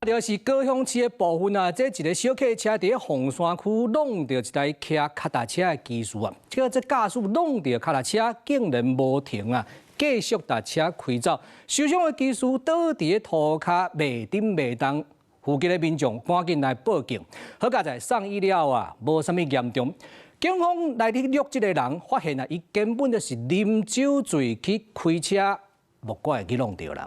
就是高雄市的部分啊，這一个小客車佇咧鳳山區挵著一台騎跤踏車的機師啊，這個這駕駛挵著跤踏車竟然無停啊，繼續踏車開走，受傷的機師倒佇咧塗跤袂振袂動，附近的民眾趕緊來報警，好佳哉送醫了啊，無啥物嚴重。警方來去掠這个人，發現啊，伊根本就是啉酒醉去開車，莫怪會去挵著人。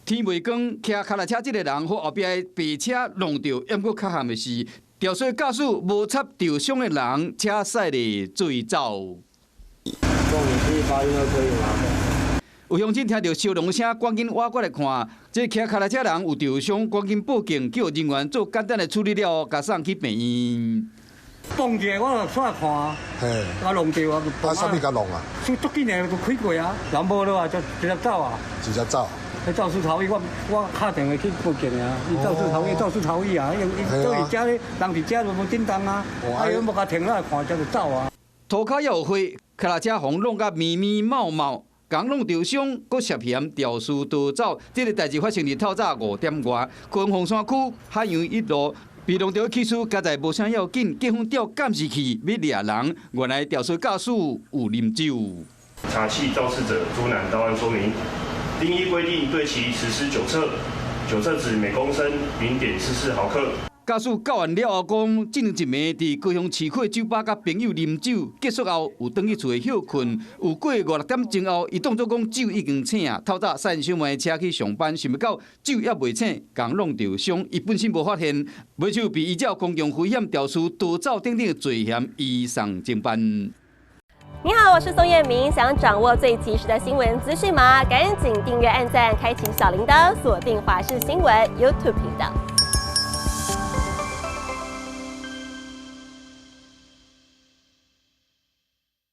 天未光，騎跤踏車這个人予後壁的白車挵著，毋過較憾的是，肇事駕駛無插受傷的人，車駛咧追走。送你去法院就可以嗎？有鄉親聽著燒龍聲，趕緊倚過來看，這騎跤踏車人有受傷，趕緊報警，叫人員做簡單的處理了後，共送去病院。蹦一下，我就出來看，啊挵著啊！啊，啥物共挵啊？就足緊的，就開過啊，人無了啊，就直接走啊。直接走。伊肇事逃逸，我我敲電話去報警啊！伊肇事逃逸，肇事逃逸啊！伊伊佇遮咧，人佇遮就無振動啊，啊伊無共停落來看，才就走啊。塗跤猶有血，跤踏車予挵甲密密茂茂，共挵著傷，閣涉嫌肇事逃走。這个代誌發生佇透早5點外，高雄鳳山區海洋一路。被挵著機師，佳哉無啥要緊，警方調監視器欲掠人，原來肇事駕駛有啉酒。查緝肇事者朱男到案說明。另依規定對其實施酒測，酒測值每公升0.44毫克。駕駛到案了後講，這兩一暝佇高雄市區酒吧佮朋友啉酒，結束後有轉去厝歇睏，有過五六點鐘後，伊當作講酒已經醒啊。透早駛小妹車去上班，想袂到酒猶未醒，共挵著傷，伊本身無發現，尾手被依照公共危險肇事逃走等等罪嫌移送偵辦。你好，我是宋燕明。想掌握最及時的新聞資訊嗎？趕緊訂閱、按讚、開啟小鈴鐺，鎖定華視新聞 YouTube 頻道。